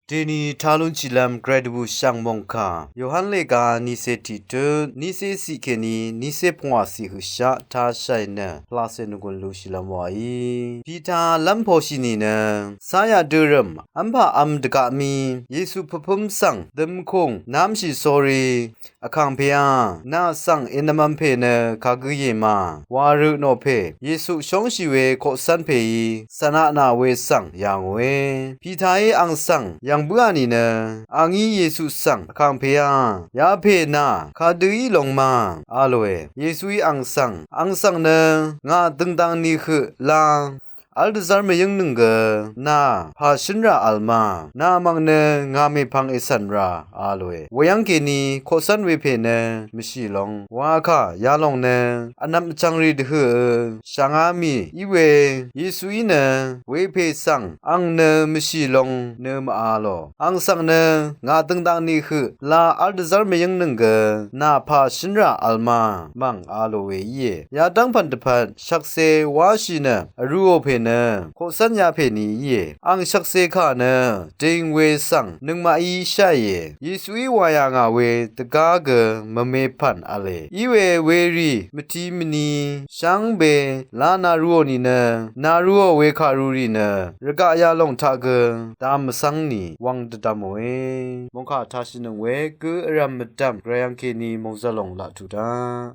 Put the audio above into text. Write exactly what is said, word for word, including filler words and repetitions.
Dèní tá lúnshìlv́m gvray dvbù shv̀ng mòngkà Yohan lèga nícé tiqtut nícé ciq kèní nícé pvngwà ciq høqshaq tá shàì nø lacè nvgùn lúshìlv́m wàí. Pita lv́m poshì nìnø cáyaq dørø̀m v́mpà v̄m dvgaq mí Yesu pvpǿm svng dømkùng námshì sórí, Vkàngpèá, nà svng ènvmvm pè nø kagǿ íe ma wa rø nò pè Yesu shóngshì we koqcv́n pèí cv̀naq nà we svng yà ngòe. Pitaí ang svng yv̀ng bǿà nìnø, a ngí Yesu svng, Vkàngpèá, yapè nà kadø í long ma, a lòe. Yesuí ang svng, ang svng nø ngà døngdang ni høq la v́l dvzv́r mvyǿngnøng gø nà pà shǿnrà vl ma, nà mv̀ng nø ngà mèpvng ècv̀nrà, a lòe. Weyv́ng kèní koqcv́n wepè nø mvshì long wa kà yalòng nø vnvm vchvngrì dvhø̀ shvngá mì í we Yesuí nø wepè svng ang nø mvshì long nø mv-a lò. Ang svng nø ngà døngdang ni høq la v́l dvzv́r mvyǿngnøng gø nà pà shǿnrà vl ma mv̀ng, a lò we íe. Yadv́ng pv̀n dvpvt shvkse wáshì nø vrūò pè nø koqcv́n yapè ni íe. Ang shvkse kà nø dìng we svng nøngmaqí sháìe. Yesuí wà yà ngà we dvgá gø mvme pv̀n v̄le. Í we werì mvti mvni shvngbe la nà rūò nìnø, nà rūò we kàrurì nø rvgaq yalòng taq gø dá mvcv́ng nì wvng dvdvmòe. Mòngkà tashìnøng we gø vrv̀m mvdv̀m gvray yv́ng kèní mòngzv̀l lòng laq tuq daq.